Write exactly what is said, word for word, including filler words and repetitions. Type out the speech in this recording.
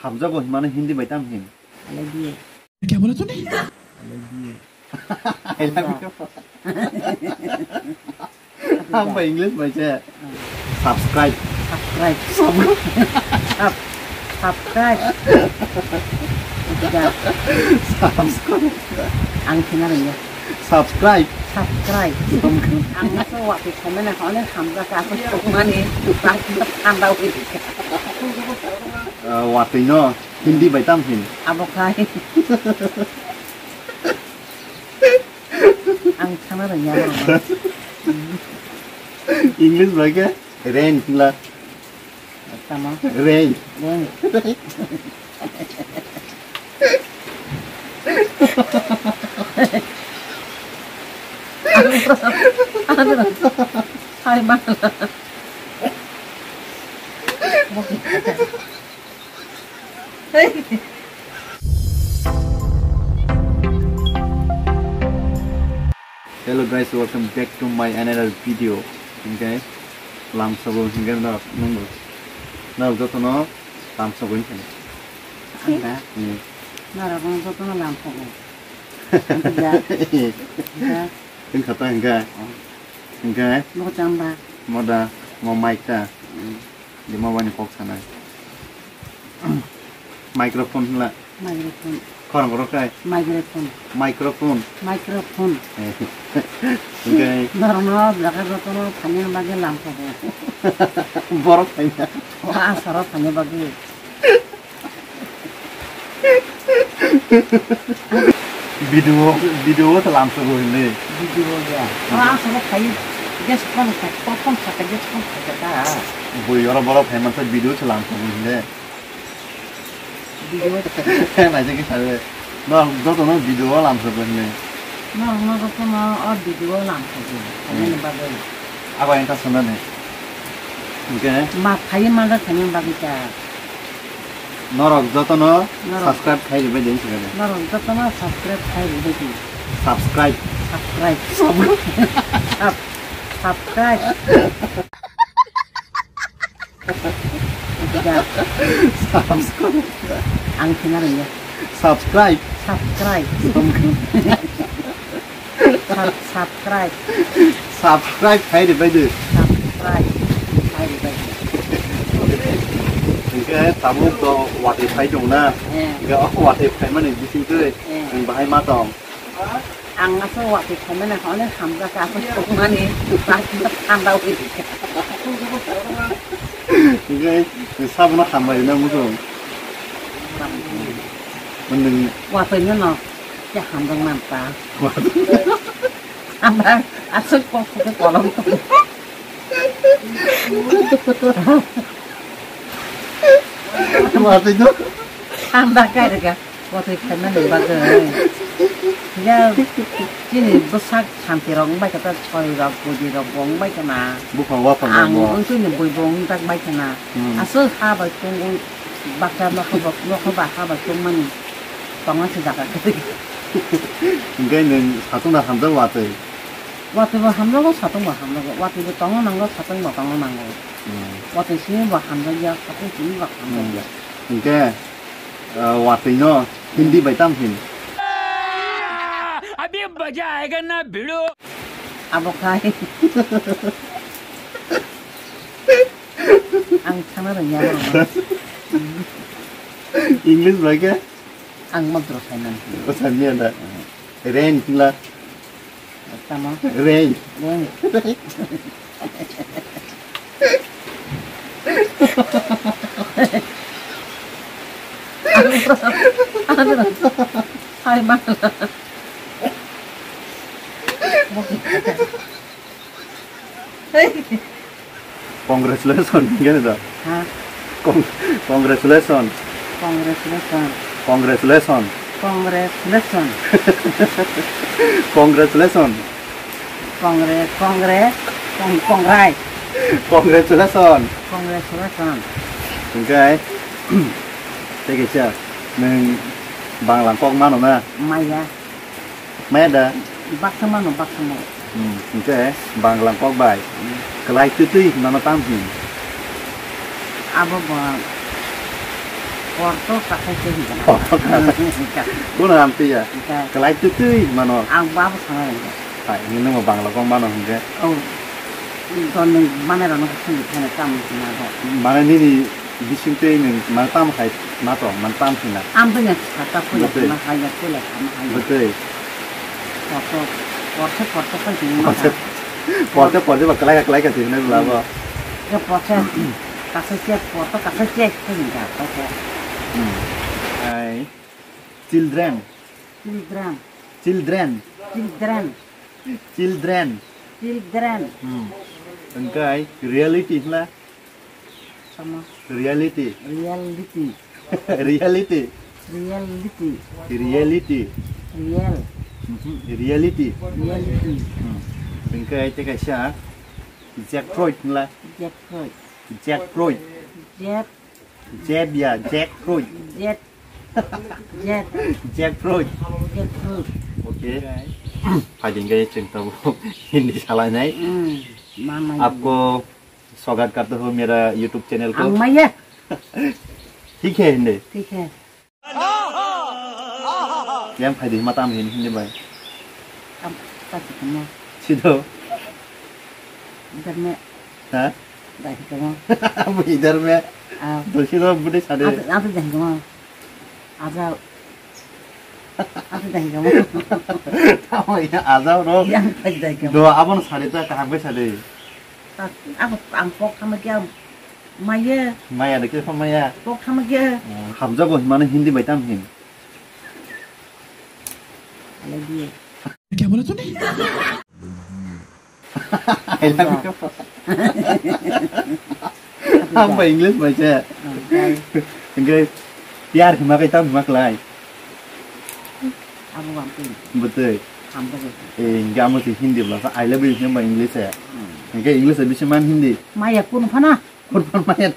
Hamjago himani Hindi bai tam hin? I love you. क्या बोला तूने? I love you. I love you. Hambai English bai se. Subscribe. Subscribe. Sub-, subscribe. Subscribe. Ang kena rengya. Subscribe. Subscribe. Ang nasa waktu komen aku ni hamjak aku mani. Panda wih. Ah, watwi no Hindi bai tam hin? Abo khai. Ang sana rengya. English bai ke rain hwnla. Tamo? Rain. Rain. Hai ma. Hello guys, welcome back to my another video. Hingke lamsogo hingke norok nungo. Norok jotono lamsogo hingke. Anda. Hmm. Norok no jotono lamsogo. Hingke. Hingke. Hingke ta hingke. Oh. Hingke. Mo chamba. Moda, mo mic ta. Hmm. Di ma wani kok sanai. Microphone hwnla. Microphone. Khorang rok kai. Microphone. Microphone. Microphone. Hingke. Norokno jaga jotono thani bagwi lamsogo. Borok thani. O asaro thani bagwi. Video, video o salam sugo hinde. Video ya. Ah, sama kai. Dia sekarang tak telepon pakai dia sekarang pakai ta. Bui ora bora payment sa video salam sugo hinde. Video. Naijak ke sabe. No, joto no video o lam sugo hinde. No, no, joto no o video o lam sugo. Ini bagai. Apa yang tak sana nih? Oke. Ma kai mana kanya bagai ta. Norok jotono Norok. Subscribe khai ribai di hinwi sakha de. Norok jotono subscribe khai ribai di. Subscribe. Subscribe. Sub-, subscribe. Subscribe. Ang kena rengya. Subscribe. Subscribe. Sub-, subscribe. Subscribe khai ribai di. Subscribe khai ribai di. Hingke tabuk to watwi phai tong na. Eh. Hingke o watwi phai mani bising twi Eh. Chwng bahai ma tong. Ang aswk watwi phai mani hwnwi hamjak aswk tongmani. Thanda wi. Hingke sabono hambai na muchung. Nwng watwi no no. Khe hamjakmani ta. Hamjak, aswk kok khe kolom tong. Watwi no. Hamjak kai rega, watwi khaimani bagwi. Ya, chini bwsak santi rok wngbai khe ta, soi rok, budi rok bo wngbai khe na. Buphang waphang rok bo. Ang wngtwi ni bui bo wngjak bai khe na. Hmm. Aswk ha bai tongwi. Baksa nokho ba, nokho ba ha bai tongmani. Tongna se jaga kwrwi. Hingke nwng satung da hamjak watwi? Watwi bo hamjago, satung bo hamjago. Watwi bo tongna nango, satung bo tongna nango. Hmm. Watwi simi bo hamjakya, satung simi bo hamjakya. Hmm. Hingke, ah, watwi no Hindi bai tam hin? Abhi maza aayega na bhidu. Abo khai. Ang sana rengya. English bai ke? Ang motro saiman. O sanya da. Rain hwnla. Tamo? Rain. Rain. Hai ma. Congratulations, gini da. Ha? Cong-, congratulations. Congratulations. Congratulations. Congratulations. Congratulations. Congre-, congre-, cong-, congrai. Congratulations. Congratulations. Hingke, tei kaisa, nwng Bangla kok mano na? Maya. Maya da? Baksa mano, baksa mano. Hmm, hingke Bangla kok bai. Hmm. Kwlai twtwi hwnmano tamo hin? Abo bo, Porto kathai tei hingka. Porto kathai. Hingka. Kono amtwi ya? Hingka. Kalai twi twi mano. Ang babo sana hingka. Hai, nini mo Bangla kong mano hingke. Oh. Don ni mane rano sini thane tam na do. Mane nini bising twi ning mane tam hai na to, mane tam hina. Am bini sata pula Betul. Na hai ya pula sama hai. Betul. Porto, porto, porto kan sini Porto, mata. Porto, porto ba kalai kalai ka sini labo. Ya porto. Kasasia, porto kasasia hingka, porto. Hmm. Hai. Children. Children. Children. Children. Children. Children. Hmm. Engkai reality hla. Sama. Reality. Reality. Reality. Reality. Reality. Real. Mhm. Reality. Reality. Hmm. Engkai te kaisa jackfruit hla. Jackfruit. Jackfruit. Jack. Jeb ya, jackfruit. Jet. Jet. Jackfruit. Jackfruit. Okay. Phaidi hingke chwng tabuk Hindi salainai. Hmm. Mama. आपको स्वागत करते हो मेरा YouTube channel को। Ang maya. ठीक है हिंदी। ठीक है। Yang phaidi hima tam hin Hindi bai. Am, tak kamo. Sido. Internet. Ha? Dai kamo. Abu idhar mein. Ah. Dosi do bude sade. Abu, abu dai kamo. Aja. Abu dai kamo. Tamo ya aja ro. Yang tak dai kamo. Do abon sade ta kaham ke sade. Tak, abu ang kok kamo kya maya. Maya de ke maya. Kok kamo kya. Hamjago himane Hindi bai tam hin. Alai dia. क्या बोला तूने? I love you. Hambai English bai se. Engke pyar hima kai tam hima klai. Abo bang pin. Betul. Hambai. Eh, engke amo si Hindi bla sa I love you hima English se. Engke English se bisi man Hindi. Maya kun phana. Kun phana maya.